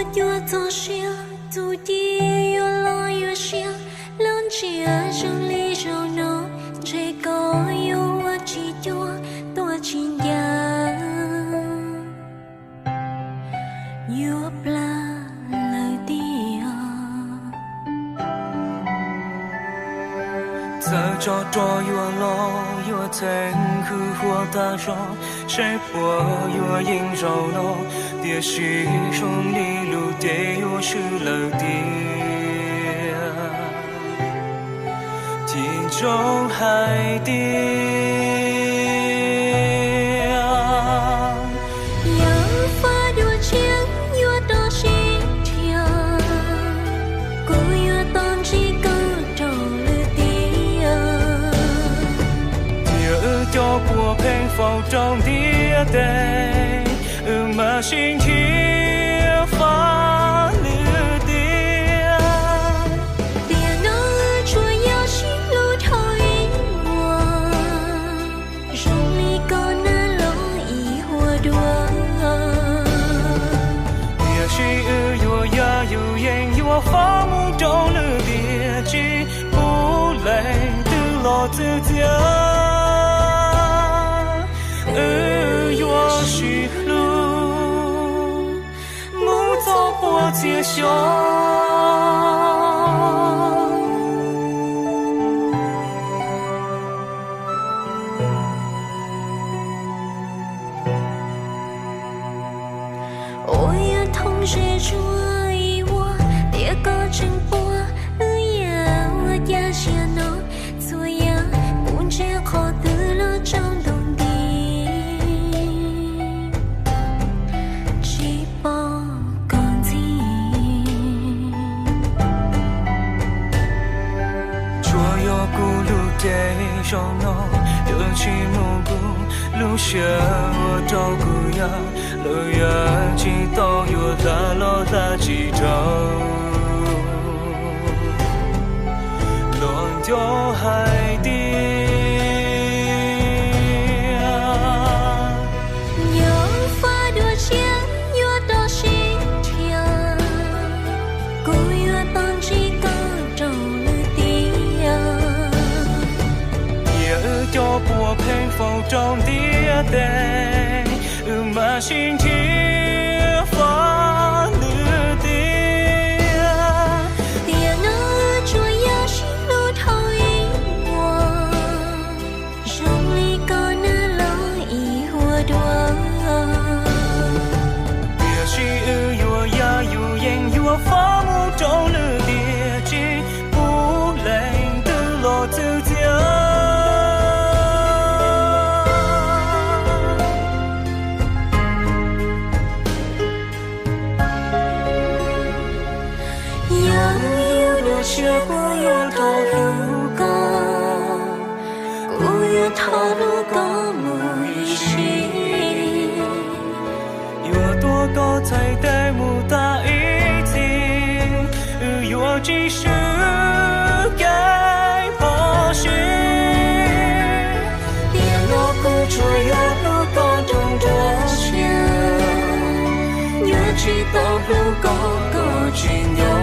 Cuag txog siab, tus ci yuav los yuav siab, lub ntsiab zoo li zaum no, ntshe koj yuav ua tsis cuag, tuaj tsis ncaj, yuav plab lawm tiag. Txawm tsov rog yuav los yuav txeeb hwj huam tag zog, seb puas yuav yeej zaum no, tiam sis zoo li lub cev yuav swb lawm tiag. Chim ntsoov hais tias yog faj dua tshiab yuav rau sib nrhiav, kuv yuav tau ntsib koj rau lwm tiam. Tiam wb cov puas pheej faus rau ntiaj teb, wb mam sib nrhiav faj lwm tiam. Tiam no wb tsuas yog sib hlub dhau ib vuag, zoo li koj nab los ib huab dua. Tiam sis wb yuav yaj yus yeej yuav faub mus rau lwm tiam, tsis pub leej twg los txwv txiav. Wb yuav sib hlub mus txog puag txhia xyoo. Uas yog thooj ze tsuag ib vuag, tiam koj tseem puag, wb yuav ua cas sia no. Txhua yam kuv ntsia qhov twg los tsaus ntuj nti, tsis pom koj ntxiv. Tsuas yog kuv lub cev zaum no, yuav tsis mus kuv lub siab ua rau kuv yam, lawv yam tsis tau yuav hla los hla tsis dhau. Los nco hais tias yog faj dua tshiab yuav rau sib nrhiav, kuv yuav tau ntsib koj rau lwm tiam. Tiam wb cov puas pheej faus rau ntiaj teb, wb mam sib nrhiav faj lwm tiam. Tiam no wb tsuas yog sib hlub dhau ib vuag, zoo li koj nab los ib huab dua. Tiam sis wb yuav yaj yus yeej yuav faub mus rau lwm tiam, tsis pub leej twg los txwv txiav. Yog yus dua tshiab kuv yuav thov hlub koj, kuv yuav thov hlub koj mus ib sim. Yuav tuav koj txhais tes mus tas ib txhis, wb yuav tsis swb kev pom sib. Tiam no kuv tsuas yog hlub koj rooj dua tshiab, yuav tsis tau hlub koj koj tsis nco.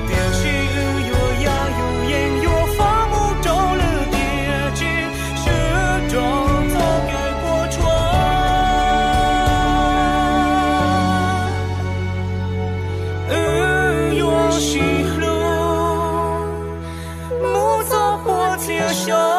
Tiam sis wb yuav yaj yus yeej yuav faub mus rau lwm tiam, tsis swb rau txoj kev puas tsuaj. Wb yuav sib hlub mus txog puag txhia xyoo.